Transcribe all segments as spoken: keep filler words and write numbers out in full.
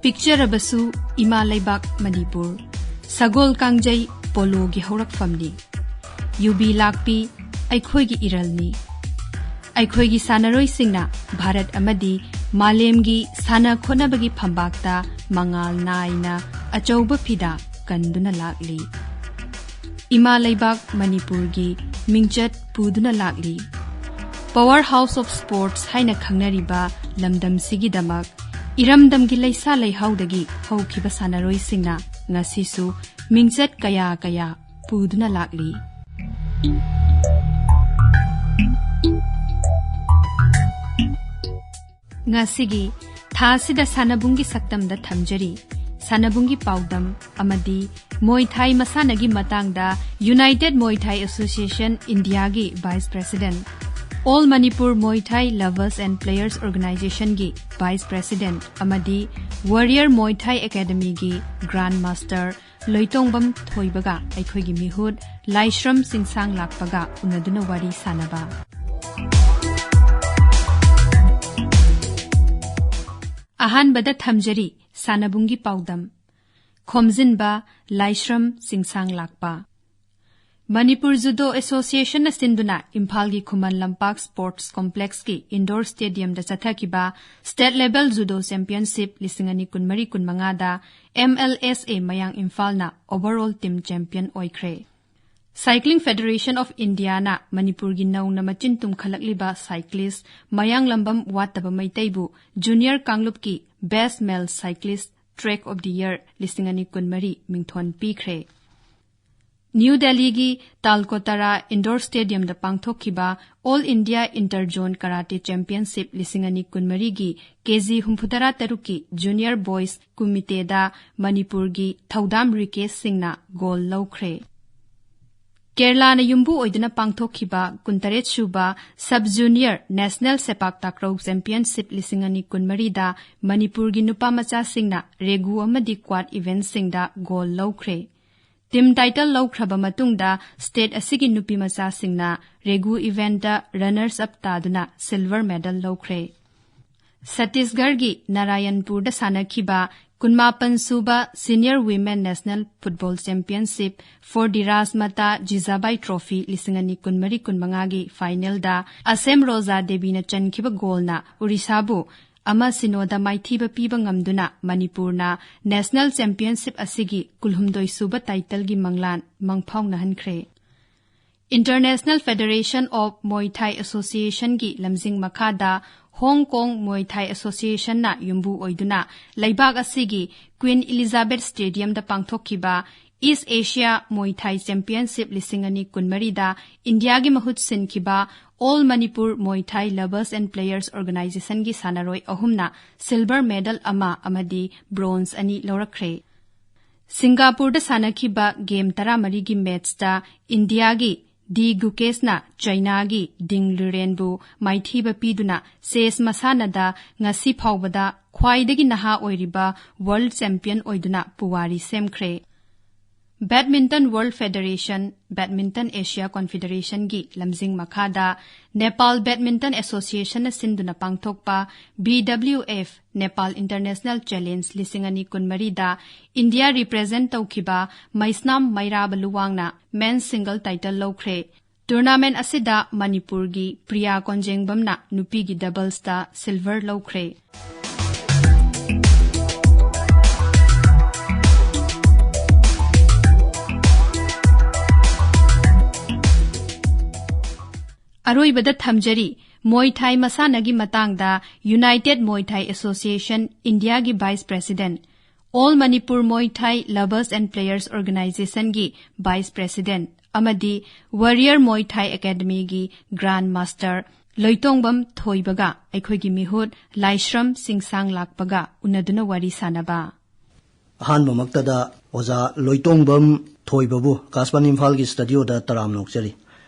ꯄꯤꯛꯆꯔꯕꯁꯨ ꯏꯃꯥ ꯂꯩꯕꯥꯛ ꯃꯅꯤꯄꯨꯔ, ꯁꯒꯣꯜ ꯀꯥꯡꯖꯩ ꯄꯣꯂꯣꯒꯤ ꯍꯧꯔꯛꯐꯝꯅꯤ꯫ ꯌꯨꯕꯤ ꯂꯥꯛꯄꯤ ꯑꯩꯈꯣꯏꯒꯤ ꯏꯔꯜꯅꯤ꯫ ꯑꯩꯈꯣꯏꯒꯤ ꯁꯥꯟꯅꯔꯣꯏꯁꯤꯡꯅ ꯚꯥꯔꯠ ꯑꯃꯗꯤ ꯃꯥꯂꯦꯝꯒꯤ ꯁꯥꯟꯅ ꯈꯣꯠꯅꯕꯒꯤ ꯐꯝꯕꯥꯛꯇ ꯃꯉꯥꯜ ꯅꯥꯏꯅ ꯑꯆꯧꯕ ꯐꯤꯗꯥ ꯀꯟꯗꯨꯅ ꯂꯥꯛꯂꯤ꯫ ꯏꯃꯥ ꯂꯩꯕꯥꯛ ꯃꯅꯤꯄꯨꯔꯒꯤ ꯃꯤꯡꯆꯠ ꯄꯨꯗꯨꯅ ꯂꯥꯛꯂꯤ꯫ Power House of Sports ꯍꯥꯏꯅ ꯈꯪꯅꯔꯤꯕ ꯂꯝꯗꯝꯁꯤꯒꯤꯗꯃꯛ ꯏꯔꯝꯗꯝꯒꯤ ꯂꯩꯁꯥ ꯂꯩꯍꯥꯎꯗꯒꯤ ꯍꯧꯈꯤꯕ ꯁꯥꯟꯅꯔꯣꯏꯁꯤꯡꯅ ꯉꯁꯤꯁꯨ ꯃꯤꯡꯆꯠ ꯀꯌꯥ ꯀꯌꯥ ꯄꯨꯗꯨꯅ ꯂꯥꯛꯂꯤ꯫ ꯉꯁꯤꯒꯤ ꯊꯥꯁꯤꯗ ꯁꯥꯟꯅꯕꯨꯡꯒꯤ ꯁꯛꯇꯝꯗ ꯊꯝꯖꯔꯤ ꯁꯥꯟꯅꯕꯨꯡꯒꯤ ꯄꯥꯎꯗꯝ ꯑꯃꯗꯤ ꯃꯣꯏ ꯊꯥꯏ ꯃꯁꯥꯟꯅꯒꯤ ꯃꯇꯥꯡꯗ United Muay Thai Association Indiaꯒꯤ Vice President, All Manipur Muay Thai Lovers and Players Organizationꯒꯤ Vice President ꯑꯃꯗꯤ Warrior Muay Thai Academyꯒꯤ Grand Master ꯂꯣꯏꯇꯣꯡꯕꯝ ꯊꯣꯏꯕꯒ ꯑꯩꯈꯣꯏꯒꯤ ꯃꯤꯍꯨꯠ ꯂꯥꯏꯁ꯭ꯔꯝ ꯆꯤꯡꯁꯥꯡ ꯂꯥꯛꯄꯒ ꯎꯅꯗꯨꯅ ꯋꯥꯔꯤ ꯁꯥꯟꯅꯕ꯫ ꯑꯍꯥꯟꯕꯗ ꯊꯝꯖꯔꯤ ꯁꯥꯟꯅꯕꯨꯡꯒꯤ ꯄꯥꯎꯗꯝ꯫ ꯈꯣꯝꯖꯤꯟꯕ ꯂꯥꯏꯁ꯭ꯔꯝ ꯆꯤꯡꯁꯥꯡ ꯂꯥꯛꯄ꯫ ꯃꯅꯤꯄꯨꯔ ꯖꯨꯗꯣ ꯑꯦꯁꯣꯁꯤꯌꯦꯁꯟꯅ ꯁꯤꯟꯗꯨꯅ ꯏꯝꯐꯥꯜꯒꯤ ꯈꯨꯃꯟ ꯂꯝꯄꯥꯛ ꯁ꯭ꯄꯣꯔꯠꯁ ꯀꯣꯝꯄ꯭ꯂꯦꯛꯁꯀꯤ ꯏꯟꯗꯣꯔ ꯁ꯭ꯇꯦꯗꯤꯌꯝꯗ ꯆꯠꯊꯈꯤꯕ ꯁ꯭ꯇꯦꯠ ꯂꯦꯚꯦꯜ ꯖꯨꯗꯣ ꯆꯦꯝꯄꯤꯌꯟꯁꯤꯞ ꯂꯤꯁꯤꯡ ꯑꯅꯤ ꯀꯨꯟꯃꯔꯤ ꯀꯨꯟꯃꯉꯥꯗ ꯑꯦꯝ ꯑꯦꯜ ꯑꯦꯁ ꯑꯦ ꯃꯌꯥꯡ ꯏꯝꯐꯥꯜꯅ overall team champion ꯑꯣꯏꯈ꯭ꯔꯦ꯫ Cycling Federation of Indiaꯅ ꯃꯅꯤꯄꯨꯔꯒꯤ ꯅꯧꯅ ꯃꯆꯤꯟ ꯇꯨꯝꯈꯠꯂꯛꯂꯤꯕ ꯁꯥꯏꯀ꯭ꯂꯤꯁ ꯃꯌꯥꯡꯂꯝꯕꯝ ꯋꯥꯠꯇꯕ ꯃꯩꯇꯩꯕꯨ ꯖꯨꯅꯤꯌꯔ ꯀꯥꯡꯂꯨꯞꯀꯤ Best Male Cyclist Track of the Year ꯂꯤꯁꯤꯡ ꯑꯅꯤ ꯀꯨꯟꯃꯔꯤ ꯃꯤꯡꯊꯣꯟ ꯄꯤꯈ꯭ꯔꯦ꯫ ꯅ꯭ꯌꯨ ꯗꯦꯜꯂꯤꯒꯤ ꯇꯥꯜꯀꯣꯇꯔꯥ ꯏꯟꯗꯣꯔ ꯁ꯭ꯇꯦꯗꯤꯌꯝꯗ ꯄꯥꯡꯊꯣꯛꯈꯤꯕ All India Inter Zone Karate Championship ꯂꯤꯁꯤꯡ ꯑꯅꯤ ꯀꯨꯟꯃꯔꯤꯒꯤ ꯀꯦ ꯖꯤ ꯍꯨꯝꯐꯨꯇꯔꯥ ꯇꯔꯨꯛꯀꯤ ꯖꯨꯅꯤꯌꯔ ꯕꯣꯏꯁ ꯀꯨꯃꯤꯇꯦꯗ ꯃꯅꯤꯄꯨꯔꯒꯤ ꯊꯧꯗꯥꯝ ꯔꯤꯀꯦꯁ ꯁꯤꯡꯅ ꯒꯣꯜ ꯂꯧꯈ꯭ꯔꯦ꯫ ꯀꯦꯔꯂꯥꯅ ꯌꯨꯝꯕꯨ ꯑꯣꯏꯗꯨꯅ ꯄꯥꯡꯊꯣꯛꯈꯤꯕ ꯀꯨꯟꯇꯔꯦꯠ ꯁꯨꯕ ꯁꯕ ꯖꯨꯅꯤꯌꯔ ꯅꯦꯁꯅꯦꯜ ꯁꯦꯄꯥꯛ ꯇꯥꯀ꯭ꯔꯧ ꯆꯦꯝꯄꯤꯌꯟꯁꯤꯞ ꯂꯤꯁꯤꯡ ꯑꯅꯤ ꯀꯨꯟꯃꯔꯤꯗ ꯃꯅꯤꯄꯨꯔꯒꯤ ꯅꯨꯄꯥ ꯃꯆꯥꯁꯤꯡꯅ ꯔꯦꯒꯨ ꯑꯃꯗꯤ ꯀ꯭ꯋꯥꯠ ꯏꯚꯦꯟꯠꯁꯤꯡꯗ ꯒꯣꯜ ꯂꯧꯈ꯭ꯔꯦ꯫ ꯇꯤꯝ ꯇꯥꯏꯇꯜ ꯂꯧꯈ꯭ꯔꯕ ꯃꯇꯨꯡꯗ ꯁ꯭ꯇꯦꯠ ꯑꯁꯤꯒꯤ ꯅꯨꯄꯤ ꯃꯆꯥꯁꯤꯡꯅ ꯔꯦꯒꯨ ꯏꯚꯦꯟꯠꯇ ꯔꯅꯔꯁ ꯑꯞ ꯇꯥꯗꯨꯅ ꯁꯤꯜꯚꯔ ꯃꯦꯗꯜ ꯂꯧꯈ꯭ꯔꯦ꯫ ꯁꯠꯇꯤꯁꯒꯔꯒꯤ ꯅꯥꯔꯥꯌꯟꯄꯨꯔꯗ ꯁꯥꯟꯅꯈꯤꯕ ꯀꯨꯟꯃꯥꯄꯟ ꯁꯨꯕ Senior Women National Football Championship for the Rajmata Jijabai Trophy ꯂꯤꯁꯤꯡ ꯑꯅꯤ ꯀꯨꯟꯃꯔꯤ ꯀꯨꯟꯃꯉꯥꯒꯤ finalꯗ ꯑꯁꯦꯝ ꯔꯣꯖꯥ ꯗꯦꯕꯤꯅ ꯆꯟꯈꯤꯕ ꯒꯣꯜꯅ ꯎꯔꯤꯁꯥꯕꯨ ꯑꯃ ꯁꯤꯅꯣꯗ ꯃꯥꯏꯊꯤꯕ ꯄꯤꯕ ꯉꯝꯗꯨꯅ ꯃꯅꯤꯄꯨꯔꯅ National Championship ꯑꯁꯤꯒꯤ ꯀꯨꯟꯍꯨꯝꯗꯣꯏ ꯁꯨꯕ titleꯒꯤ ꯃꯪꯂꯥꯟ ꯃꯪꯐꯥꯎꯅꯍꯟꯈ꯭ꯔꯦ꯫ International Federation of Muay Thai Associationꯒꯤ ꯂꯝꯖꯤꯡ ꯃꯈꯥꯗ ꯍꯣꯡ ꯀꯣꯡ ꯃꯣꯏ ꯊꯥꯏ ꯑꯦꯁꯣꯁꯤꯌꯦꯁꯟꯅ ꯌꯨꯝꯕꯨ ꯑꯣꯏꯗꯨꯅ ꯂꯩꯕꯥꯛ ꯑꯁꯤꯒꯤ Queen Elizabeth Stadiumꯗ ꯄꯥꯡꯊꯣꯛꯈꯤꯕ East Asia Muay Thai Championship ꯂꯤꯁꯤꯡ ꯑꯅꯤ ꯀꯨꯟꯃꯔꯤꯗ ꯏꯟꯗꯤꯌꯥꯒꯤ ꯃꯍꯨꯠ ꯁꯤꯟꯈꯤꯕ All Manipur Muay Thai Lovers and Players Organizationꯒꯤ ꯁꯥꯟꯅꯔꯣꯏ ꯑꯍꯨꯝꯅ silver medal ꯑꯃ ꯑꯃꯗꯤ bronze ꯑꯅꯤ ꯂꯧꯔꯛꯈ꯭ꯔꯦ꯫ ꯁꯤꯡꯒꯥꯄꯨꯔꯗ ꯁꯥꯟꯅꯈꯤꯕ game ꯇꯔꯥꯃꯔꯤꯒꯤ matchꯇ ꯏꯟꯗꯤꯌꯥꯒꯤ ꯗꯤ ꯒꯨꯀꯦꯁꯅ ꯆꯥꯏꯅꯥꯒꯤ ꯗꯤꯡ ꯂꯨꯔꯦꯟꯕꯨ ꯃꯥꯏꯊꯤꯕ ꯄꯤꯗꯨꯅ chess ꯃꯁꯥꯟꯅꯗ ꯉꯁꯤ ꯐꯥꯎꯕꯗ ꯈ꯭ꯋꯥꯏꯗꯒꯤ ꯅꯍꯥ ꯑꯣꯏꯔꯤꯕ world champion ꯑꯣꯏꯗꯨꯅ ꯄꯨꯋꯥꯔꯤ ꯁꯦꯝꯈ꯭ꯔꯦ꯫ Badminton World Federation, Badminton Asia Confederationꯒꯤ ꯂꯝꯖꯤꯡ ꯃꯈꯥꯗ Nepal Badminton Associationꯅ ꯁꯤꯟꯗꯨꯅ ꯄꯥꯡꯊꯣꯛꯄ B W F Nepal International Challenge ꯂꯤꯁꯤꯡ ꯑꯅꯤ ꯀꯨꯟꯃꯔꯤꯗ ꯏꯟꯗꯤꯌꯥ represent ꯇꯧꯈꯤꯕ ꯃꯩꯁꯅꯥꯝ ꯃꯩꯔꯥꯕ ꯂꯨꯋꯥꯡꯅ men's single title ꯂꯧꯈ꯭ꯔꯦ꯫ Tournament ꯑꯁꯤꯗ ꯃꯅꯤꯄꯨꯔꯒꯤ ꯄ꯭ꯔꯤꯌꯥ ꯀꯣꯟꯖꯦꯡꯕꯝꯅ ꯅꯨꯄꯤꯒꯤ doublesꯇ silver ꯂꯧꯈ꯭ꯔꯦ꯫ ꯑꯔꯣꯏꯕꯗ ꯊꯝꯖꯔꯤ, ꯃꯣꯏ ꯊꯥꯏ ꯃꯁꯥꯟꯅꯒꯤ ꯃꯇꯥꯡꯗ United Muay Thai Association Indiaꯒꯤ vice president, All Manipur Muay Thai Lovers and Players Organizationꯒꯤ vice president ꯑꯃꯗꯤ Warrior Muay Thai Academyꯒꯤ grand master ꯂꯣꯏꯇꯣꯡꯕꯝ ꯊꯣꯏꯕꯒ ꯑꯩꯈꯣꯏꯒꯤ ꯃꯤꯍꯨꯠ ꯂꯥꯏꯁ꯭ꯔꯝ ꯁꯤꯡꯁꯥꯡ ꯂꯥꯛꯄꯒ ꯎꯅꯗꯨꯅ ꯋꯥꯔꯤ ꯁꯥꯟꯅꯕ꯫ ꯑꯍꯥꯟꯕꯃꯛꯇꯗ ꯑꯣꯖꯥ ꯂꯣꯏꯇꯣꯡꯕꯝ ꯊꯣꯏꯕꯕꯨ ꯑꯀꯥꯁꯕꯥꯅꯤ ꯏꯝꯐꯥꯜꯒꯤ studioꯗ ꯇꯔꯥꯝꯅ ꯑꯣꯛꯆꯔꯤ꯫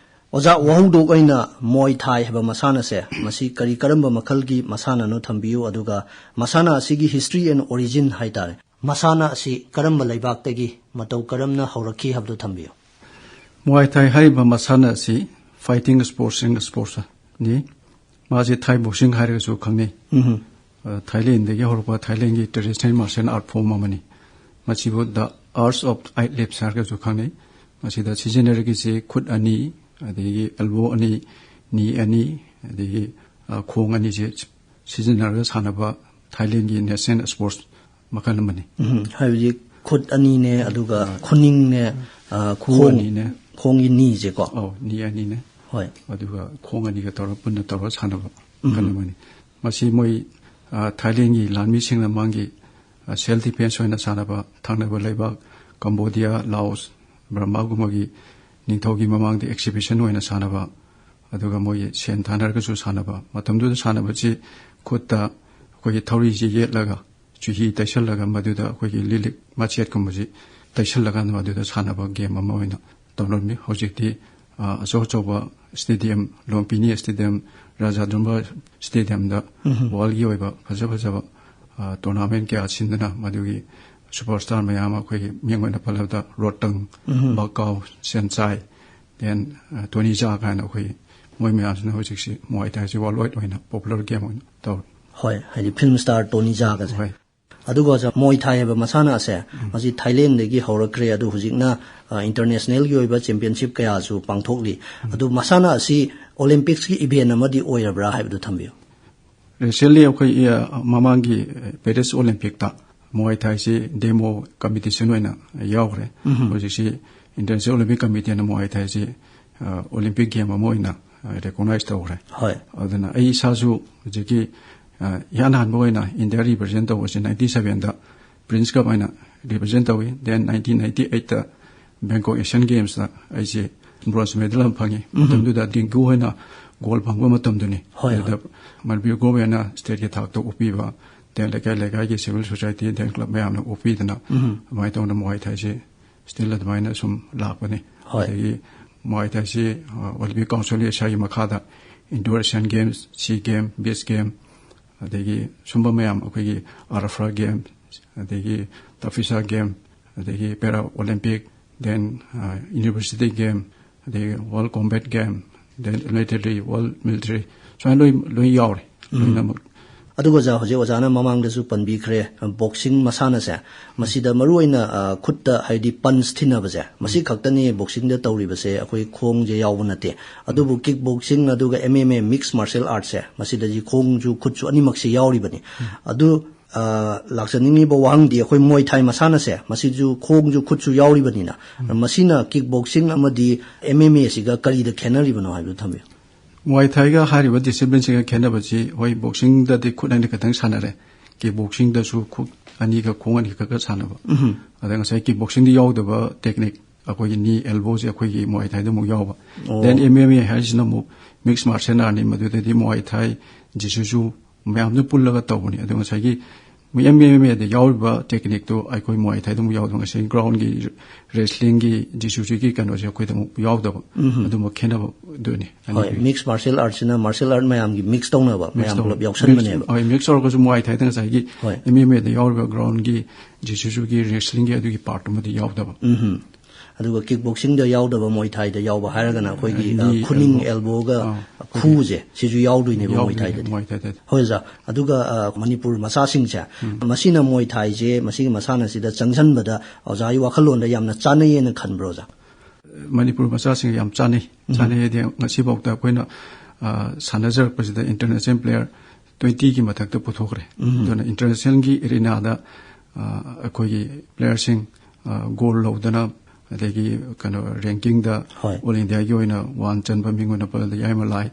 ꯑꯣꯖꯥ, ꯋꯥꯍꯧꯗꯣꯛ ꯑꯣꯏꯅ ꯃꯣꯏ ꯊꯥꯏ ꯍꯥꯏꯕ ꯃꯁꯥꯟꯅꯁꯦ, ꯃꯁꯤ ꯀꯔꯤ ꯀꯔꯝꯕ ꯃꯈꯜꯒꯤ ꯃꯁꯥꯟꯅꯅꯣ ꯊꯝꯕꯤꯌꯨ, ꯑꯗꯨꯒ ꯃꯁꯥꯟꯅ ꯑꯁꯤꯒꯤ history and origin ꯍꯥꯏꯇꯥꯔꯦ, ꯃꯁꯥꯟꯅ ꯑꯁꯤ ꯀꯔꯝꯕ ꯂꯩꯕꯥꯛꯇꯒꯤ ꯃꯇꯧ ꯀꯔꯝꯅ ꯍꯧꯔꯛꯈꯤ ꯍꯥꯏꯕꯗꯨ ꯊꯝꯕꯤꯌꯨ꯫ ꯃꯣꯏ ꯊꯥꯏ ꯍꯥꯏꯔꯤꯕ ꯃꯁꯥꯟꯅ ꯑꯁꯤ fighting sportsꯁꯤꯡ sportsꯅꯤ꯫ ꯃꯥꯁꯤ ꯊꯥꯏ boxing ꯍꯥꯏꯔꯒꯁꯨ ꯈꯪꯅꯩ꯫ ꯎꯝ꯫ ꯊꯥꯏꯂꯦꯟꯗꯒꯤ ꯍꯧꯔꯛꯄ ꯊꯥꯏꯂꯦꯟꯒꯤ traditional martial art form ꯑꯃꯅꯤ꯫ ꯃꯁꯤꯕꯨ the arts of eight limbs ꯍꯥꯏꯔꯒꯁꯨ ꯈꯪꯅꯩ꯫ ꯃꯁꯤꯗ ꯁꯤꯖꯤꯟꯅꯔꯤꯁꯤ ꯈꯨꯠ ꯑꯅꯤ, ꯑꯗꯒꯤ elbow ꯑꯅꯤ, knee ꯑꯅꯤ, ꯑꯗꯒꯤ ꯈꯣꯡ ꯑꯅꯤꯁꯦ ꯁꯤꯖꯤꯟꯅꯔꯒ ꯁꯥꯟꯅꯕ ꯊꯥꯏꯂꯦꯟꯒꯤ national sports ꯃꯈꯜ ꯑꯃꯅꯤ꯫ ꯎꯝ, ꯍꯥꯏꯕꯗꯤ ꯈꯨꯠ ꯑꯅꯤꯅꯦ, ꯑꯗꯨꯒ ꯈꯨꯅꯤꯡꯅꯦ, ꯈꯣꯡ ꯑꯅꯤꯅꯦ, ꯈꯣꯡꯒꯤ kneeꯁꯦꯀꯣ꯫ ꯑꯧ, knee ꯑꯅꯤꯅꯦ꯫ ꯍꯣꯏ꯫ ꯑꯗꯨꯒ ꯈꯣꯡ ꯑꯅꯤꯒ ꯇꯧꯔꯒ ꯄꯨꯟꯅ ꯇꯧꯔꯒ ꯁꯥꯟꯅꯕ ꯃꯈꯜ ꯑꯃꯅꯤ꯫ ꯃꯁꯤ ꯃꯣꯏ ꯊꯥꯏꯂꯦꯟꯒꯤ ꯂꯥꯟꯃꯤꯁꯤꯡꯅ ꯃꯥꯒꯤ self defense ꯑꯣꯏꯅ ꯁꯥꯟꯅꯕ, ꯊꯪꯅꯕ ꯂꯩꯕꯥꯛ ꯀꯝꯕꯣꯗꯤꯌꯥ, ꯂꯥꯑꯣꯁ, ꯕꯔꯃꯥꯒꯨꯝꯕꯒꯤ ꯅꯤꯡꯊꯧꯒꯤ ꯃꯃꯥꯡꯗ exhibition ꯑꯣꯏꯅ ꯁꯥꯟꯅꯕ, ꯑꯗꯨꯒ ꯃꯣꯏꯒꯤ ꯁꯦꯟ ꯊꯥꯅꯔꯒꯁꯨ ꯁꯥꯟꯅꯕ꯫ ꯃꯇꯝꯗꯨꯗ ꯁꯥꯟꯅꯕꯁꯤ ꯈꯨꯠꯇ ꯑꯩꯈꯣꯏꯒꯤ ꯊꯧꯔꯤꯁꯤ ꯌꯦꯠꯂꯒ ꯆꯨꯍꯤ ꯇꯩꯁꯜꯂꯒ ꯃꯗꯨꯗ ꯑꯩꯈꯣꯏꯒꯤ ꯂꯤꯂꯤꯛ ꯃꯆꯦꯠꯀꯨꯝꯕꯁꯤ ꯇꯩꯁꯜꯂꯀꯥꯟꯗ ꯃꯗꯨꯗ ꯁꯥꯟꯅꯕ game ꯑꯃ ꯑꯣꯏꯅ ꯇꯧꯔꯝꯃꯤ꯫ ꯍꯧꯖꯤꯛꯇꯤ ꯑꯆꯧ ꯑꯆꯧꯕ stadium, ꯂꯨꯝꯄꯤꯅꯤ stadium, ꯔꯥꯖꯥ ꯗꯨꯝꯕ stadiumꯗ worldꯒꯤ ꯑꯣꯏꯕ ꯐꯖ ꯐꯖꯕ tournament ꯀꯌꯥ ꯁꯤꯟꯗꯨꯅ ꯃꯗꯨꯒꯤ superstar ꯃꯌꯥꯝ ꯑꯃ ꯑꯩꯈꯣꯏꯒꯤ ꯃꯤꯡ ꯑꯣꯏꯅ ꯄꯜꯂꯕꯗ ꯔꯣꯇꯪ, ꯕꯀꯥꯎ, ꯁꯦꯟꯆꯥꯏ, then ꯇꯣꯅꯤ ꯖꯥ ꯀꯥꯏꯅ ꯑꯩꯈꯣꯏ ꯃꯣꯏ ꯃꯌꯥꯝꯁꯤꯅ ꯍꯧꯖꯤꯛꯁꯤ Muay Thaiꯁꯤ worldwide ꯑꯣꯏꯅ popular game ꯑꯣꯏꯅ ꯇꯧꯔꯦ꯫ ꯍꯣꯏ, ꯍꯥꯏꯗꯤ film star ꯇꯣꯅꯤ ꯖꯥꯒꯁꯦ꯫ ꯍꯣꯏ꯫ ꯑꯗꯨꯒ ꯑꯣꯖꯥ, Muay Thai ꯍꯥꯏꯕ ꯃꯁꯥꯟꯅ ꯑꯁꯦ ꯃꯁꯤ ꯊꯥꯏꯂꯦꯟꯗꯒꯤ ꯍꯧꯔꯛꯈ꯭ꯔꯦ, ꯑꯗꯨ ꯍꯧꯖꯤꯛꯅ internationalꯒꯤ ꯑꯣꯏꯕ championship ꯀꯌꯥꯁꯨ ꯄꯥꯡꯊꯣꯛꯂꯤ꯫ ꯑꯗꯨ ꯃꯁꯥꯟꯅ ꯑꯁꯤ Olympicsꯀꯤ event ꯑꯃꯗꯤ ꯑꯣꯏꯔꯕ꯭ꯔꯥ ꯍꯥꯏꯕꯗꯨ ꯊꯝꯕꯤꯌꯨ꯫ Recently ꯑꯩꯈꯣꯏ ꯃꯃꯥꯡꯒꯤ Paris Olympicꯇ Muay Thaiꯁꯤ demo competition ꯑꯣꯏꯅ ꯌꯥꯎꯈ꯭ꯔꯦ꯫ ꯍꯧꯖꯤꯛꯁꯤ International Olympic Committeeꯅ Muay Thaiꯁꯤ Olympic game ꯑꯃ ꯑꯣꯏꯅ recognize ꯇꯧꯈ꯭ꯔꯦ꯫ ꯍꯣꯏ꯫ ꯑꯗꯨꯅ ꯑꯩ ꯏꯁꯥꯁꯨ ꯍꯧꯖꯤꯛꯀꯤ ꯏꯍꯥꯟ ꯍꯥꯟꯕ ꯑꯣꯏꯅ India represent ꯇꯧꯕꯁꯤ ninety sevenꯗ Prince Cup ꯍꯥꯏꯅ represent ꯇꯧꯏ꯫ Then nineteen ninety eightꯇ Bangkok Asian Gamesꯇ ꯑꯩꯁꯦ bronze medal ꯑꯃ ꯐꯪꯉꯤ꯫ ꯃꯇꯝꯗꯨꯗ ꯗꯤꯡꯒꯨ ꯍꯣꯏꯅ gold ꯐꯪꯕ ꯃꯇꯝꯗꯨꯅꯤ꯫ ꯍꯣꯏ, ꯍꯣꯏ꯫ ꯑꯗꯨꯗ ꯃꯅꯤꯄꯨꯔ governmentꯅ stateꯀꯤ ꯊꯥꯛꯇ ꯑꯣꯛꯄꯤꯕ, then ꯂꯩꯀꯥꯏ ꯂꯩꯀꯥꯏꯒꯤ civil society, then club ꯃꯌꯥꯝꯅ ꯑꯣꯛꯄꯤꯗꯅ ꯑꯗꯨꯃꯥꯏꯅ ꯇꯧꯗꯅ Muay Thaiꯁꯦ still ꯑꯗꯨꯃꯥꯏꯅ ꯁꯨꯝ ꯂꯥꯛꯄꯅꯤ꯫ ꯍꯣꯏ꯫ ꯑꯗꯒꯤ Muay Thaiꯁꯤ Olympic Council of Asiaꯒꯤ ꯃꯈꯥꯗ indoor Asian Games, SEA Game, Beach Game, ꯑꯗꯒꯤ ꯁꯨꯝꯕ ꯃꯌꯥꯝ ꯑꯩꯈꯣꯏꯒꯤ AFRA Game, ꯑꯗꯒꯤ TAFISA Game, ꯑꯗꯒꯤ Para Olympic, then University Game, ꯑꯗꯒꯤ World Combat Game, then Military, World Military, ꯁꯨꯃꯥꯏꯅ ꯂꯣꯏ ꯂꯣꯏ ꯌꯥꯎꯔꯦ꯫ ꯂꯣꯏꯅꯃꯛ ꯑꯗꯨꯒ ꯑꯣꯖꯥ, ꯍꯧꯖꯤꯛ ꯑꯣꯖꯥꯅ ꯃꯃꯥꯡꯗꯁꯨ ꯄꯟꯕꯤꯈ꯭ꯔꯦ, ꯕꯣꯛꯁꯤꯡ ꯃꯁꯥꯟꯅꯁꯦ, ꯃꯁꯤꯗ ꯃꯔꯨꯑꯣꯏꯅ, ꯑ, ꯈꯨꯠꯇ, ꯍꯥꯏꯗꯤ ꯄꯟꯁ ꯊꯤꯟꯅꯕꯁꯦ, ꯃꯁꯤ ꯈꯛꯇꯅꯤ ꯕꯣꯛꯁꯤꯡꯗ ꯇꯧꯔꯤꯕꯁꯦ, ꯑꯩꯈꯣꯏ ꯈꯣꯡꯁꯦ ꯌꯥꯎꯕ ꯅꯠꯇꯦ꯫ ꯑꯗꯨꯕꯨ ꯀꯤꯛ ꯕꯣꯛꯁꯤꯡ ꯑꯗꯨꯒ M M A, mix martial ꯑꯥꯔꯠꯁꯦ, ꯃꯁꯤꯗꯗꯤ ꯈꯣꯡꯁꯨ ꯈꯨꯠꯁꯨ ꯑꯅꯤꯃꯛꯁꯦ ꯌꯥꯎꯔꯤꯕꯅꯤ꯫ ꯑꯗꯨ, ꯑ, ꯂꯥꯛꯆꯅꯤꯡꯉꯤꯕ ꯋꯥꯍꯪꯗꯤ, ꯑꯩꯈꯣꯏ ꯃꯣꯏ ꯊꯥꯏ ꯃꯁꯥꯟꯅꯁꯦ, ꯃꯁꯤꯁꯨ ꯈꯣꯡꯁꯨ ꯈꯨꯠꯁꯨ ꯌꯥꯎꯔꯤꯕꯅꯤꯅ, ꯃꯁꯤꯅ ꯀꯤꯛ ꯕꯣꯛꯁꯤꯡ ꯑꯃꯗꯤ M M A ꯁꯤꯒ ꯀꯔꯤꯗ ꯈꯦꯠꯅꯔꯤꯕꯅꯣ ꯍꯥꯏꯕꯗꯨ ꯊꯝꯕꯤꯌꯨ꯫ ꯃꯨꯋꯥꯏ ꯊꯥꯏꯒ ꯍꯥꯏꯔꯤꯕ ꯗꯤꯁꯤꯄ꯭ꯂꯤꯟꯁꯤꯒ ꯈꯦꯠꯅꯕꯁꯤ, ꯍꯣꯏ, ꯕꯣꯛꯁꯤꯡꯗꯗꯤ ꯈꯨꯠ ꯑꯅꯤ ꯈꯛꯇꯪ ꯁꯥꯟꯅꯔꯦ, ꯀꯤꯛ ꯕꯣꯛꯁꯤꯡꯗꯁꯨ ꯈꯨꯠ ꯑꯅꯤꯒ ꯈꯣꯡ ꯑꯅꯤ ꯈꯛꯇ ꯁꯥꯟꯅꯕ꯫ ꯑꯗ ꯉꯁꯥꯏ ꯀꯤꯛ ꯕꯣꯛꯁꯤꯡꯗ ꯌꯥꯎꯗꯕ ꯇꯦꯛꯅꯤꯛ, ꯑꯩꯈꯣꯏꯒꯤ ꯅꯤ, ꯑꯦꯜꯕꯣꯁꯦ ꯑꯩꯈꯣꯏꯒꯤ ꯃꯨꯋꯥꯏ ꯊꯥꯏꯗ ꯑꯃꯨꯛ ꯌꯥꯎꯕ꯫ ꯑꯣ꯫ Then M M A ꯍꯥꯏꯔꯤꯁꯤꯅ ꯑꯃꯨꯛ ꯃꯤꯛꯁ ꯃꯥꯔꯁꯦꯜ ꯑꯥꯔꯠꯅꯤ, ꯃꯗꯨꯗꯗꯤ ꯃꯨꯋꯥꯏ ꯊꯥꯏ, ꯖꯤꯁꯨꯁꯨ ꯃꯌꯥꯝꯗꯨ ꯄꯨꯜꯂꯒ ꯇꯧꯕꯅꯤ꯫ ꯑꯗꯣ ꯉꯁꯥꯏꯒꯤ ꯃꯤ M M A ꯗ ꯌꯥꯎꯔꯤꯕ ꯇꯦꯛꯅꯤꯛꯇꯣ ꯑꯩꯈꯣꯏ ꯃꯨꯋꯥꯏ ꯊꯥꯏꯗ ꯑꯃꯨꯛ ꯌꯥꯎꯗꯕ, ꯉꯁꯥꯏ ꯒ꯭ꯔꯥꯎꯟꯒꯤ, ꯔꯦꯁꯂꯤꯡꯒꯤ, ꯖꯤꯁꯨꯁꯤꯒꯤ ꯀꯩꯅꯣꯁꯦ ꯑꯩꯈꯣꯏꯗ ꯑꯃꯨꯛ ꯌꯥꯎꯗꯕ꯫ ꯑꯗꯨꯝꯕ ꯈꯦꯠꯅꯕꯗꯨꯅꯤ꯫ ꯍꯣꯏ, ꯑꯅꯤꯒꯤ ꯃꯤꯛꯁ ꯃꯥꯔꯁꯦꯜ ꯑꯥꯔꯠꯁꯤꯅ ꯃꯥꯔꯁꯦꯜ ꯑꯥꯔꯠ ꯃꯌꯥꯝꯒꯤ ꯃꯤꯛꯁ ꯇꯧꯅꯕ, ꯃꯤꯛꯁ ꯃꯌꯥꯝ ꯇꯧ-, ꯄꯨꯂꯞ ꯌꯥꯎꯁꯟꯕꯅꯦꯕ꯫ ꯃꯤꯛꯁ, ꯍꯣꯏ, ꯃꯤꯛꯁ ꯇꯧꯔꯒꯁꯨ ꯃꯨꯋꯥꯏ ꯊꯥꯏꯗ ꯉꯁꯥꯏꯒꯤ ꯍꯣꯏ꯫ M M A ꯗ ꯌꯥꯎꯔꯤꯕ ꯒ꯭ꯔꯥꯎꯟꯒꯤ, ꯖꯤꯁꯨꯁꯨꯒꯤ, ꯔꯦꯁꯂꯤꯡꯒꯤ ꯑꯗꯨꯒꯤ ꯄꯥꯔꯠꯇꯨꯃꯗꯤ ꯌꯥꯎꯗꯕ꯫ ꯑꯗꯨꯒ ꯀꯤꯛ ꯕꯣꯛꯁꯤꯡꯗ ꯌꯥꯎꯗꯕ, ꯃꯣꯏ ꯊꯥꯏꯗ ꯌꯥꯎꯕ ꯍꯥꯏꯔꯒꯅ ꯑꯩꯈꯣꯏꯒꯤ, ꯑ, ꯅꯤ, ꯈꯨꯅꯤꯡ, ꯑꯦꯜꯕꯣ꯫ ꯑꯦꯜꯕꯣꯒ ꯑꯥ꯫ ꯈꯨꯁꯦ, ꯁꯤꯁꯨ ꯌꯥꯎꯗꯣꯏꯅꯦꯕ ꯃꯣꯏ ꯌꯥꯎꯗꯣꯏꯅꯦ ꯊꯥꯏꯗꯗꯤ꯫ ꯃꯣꯏ ꯊꯥꯏꯗꯗꯤ꯫ ꯍꯣꯏ ꯑꯣꯖꯥ, ꯑꯗꯨꯒ, ꯑ, ꯃꯅꯤꯄꯨꯔ ꯃꯆꯥꯁꯤꯡꯁꯦ, ꯃꯁꯤꯅ ꯃꯣꯏ ꯊꯥꯏꯁꯦ, ꯃꯁꯤꯒꯤ ꯃꯁꯥꯟꯅꯁꯤꯗ ꯆꯪꯁꯤꯟꯕꯗ ꯑꯣꯖꯥꯒꯤ ꯋꯥꯈꯜꯂꯣꯟꯗ ꯌꯥꯝꯅ ꯆꯥꯟꯅꯩꯌꯦꯅ ꯈꯟꯕ꯭ꯔꯣ ꯑꯣꯖꯥ? ꯃꯅꯤꯄꯨꯔ ꯃꯆꯥꯁꯤꯡ ꯌꯥꯝ ꯆꯥꯟꯅꯩ꯫ ꯆꯥꯟꯅꯩ ꯍꯥꯏꯗꯤ ꯉꯁꯤꯐꯥꯎꯗ ꯑꯩꯈꯣꯏꯅ, ꯑ, ꯁꯥꯟꯅꯖꯔꯛꯄꯁꯤꯗ ꯏꯟꯇꯔꯅꯦꯁꯅꯦꯜ ꯄ꯭ꯂꯦꯌꯔ ꯇ꯭ꯋꯦꯟꯇꯤꯒꯤ ꯃꯊꯛꯇ ꯄꯨꯊꯣꯛꯈ꯭ꯔꯦ꯫ ꯑꯗꯨꯅ ꯏꯟꯇꯔꯅꯦꯁꯅꯦꯜꯒꯤ ꯑꯦꯔꯦꯅꯥꯗ, ꯑ, ꯑꯩꯈꯣꯏꯒꯤ ꯄ꯭ꯂꯦꯌꯔꯁꯤꯡ, ꯑ, ꯒꯣꯜ ꯂꯧꯗꯅ, ꯑꯗꯒꯤ ꯀꯩꯅꯣ, ꯔꯦꯡꯀꯤꯡꯗ ꯍꯣꯏ꯫ ꯑꯣꯜ ꯏꯟꯗꯤꯌꯥꯒꯤ ꯑꯣꯏꯅ ꯋꯥꯟ ꯆꯟꯕ ꯃꯤꯡ ꯑꯣꯏꯅ ꯄꯜꯂꯗ ꯌꯥꯏꯃ ꯂꯥꯏ,